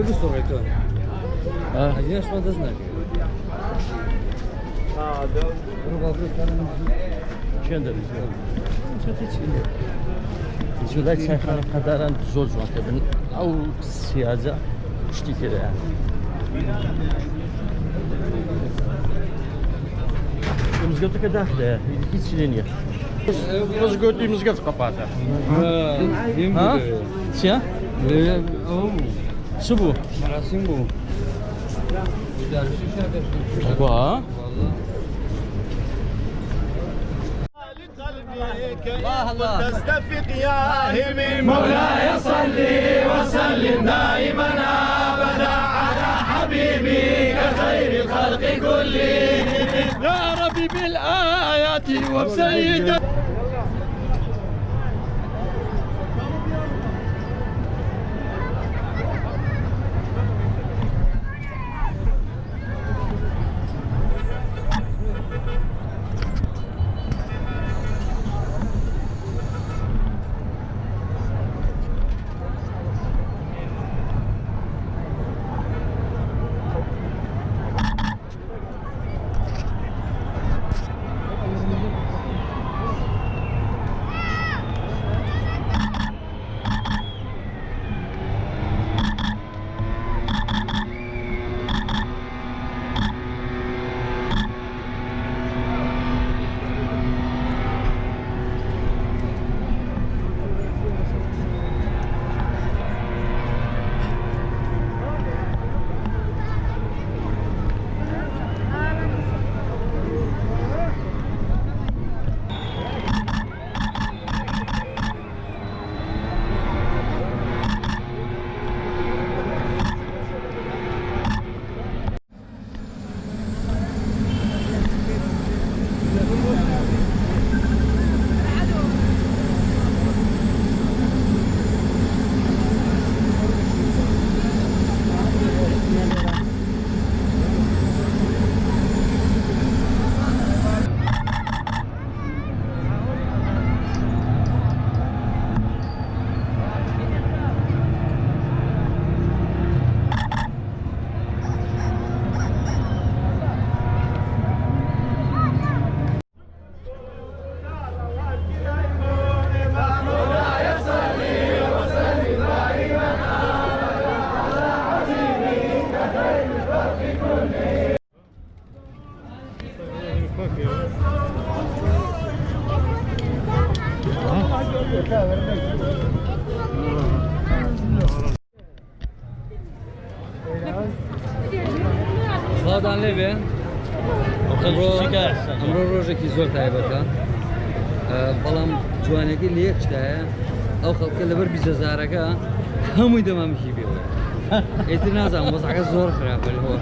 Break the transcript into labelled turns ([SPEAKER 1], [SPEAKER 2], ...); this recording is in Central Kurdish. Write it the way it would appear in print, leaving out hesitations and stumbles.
[SPEAKER 1] بسڕێتەوە ئەجێشمان دەست ناکەێت.
[SPEAKER 2] جولای چایخانەی قەداران زۆر جوان کردن ئەو سیاجە شتی تێدایە. مزگەوتەکە داخلەیە هیچ لێ نییە. مزگەوتی مزگەوت قەپاتە. چیە؟ چ بوو؟
[SPEAKER 1] مەراسیم بوو.
[SPEAKER 2] وا؟
[SPEAKER 3] تستفق يا همي مولاي صلي وسلم دائما ابدا على حبيبك خير الخلق كلهم
[SPEAKER 2] يا ربي بالآيات وبسيد
[SPEAKER 1] سڵاوتان لێ بێ ئەمڕۆ ڕۆژێکی زۆر تایبەتە بەڵام جوانەکەی لە یەک شتایە ئەو خەڵکە لەبەر بیزەزارەکە هەمووی دەمامکی بێەوە ئیتر نازانم وەزعەکە زۆر خراپە لەوە.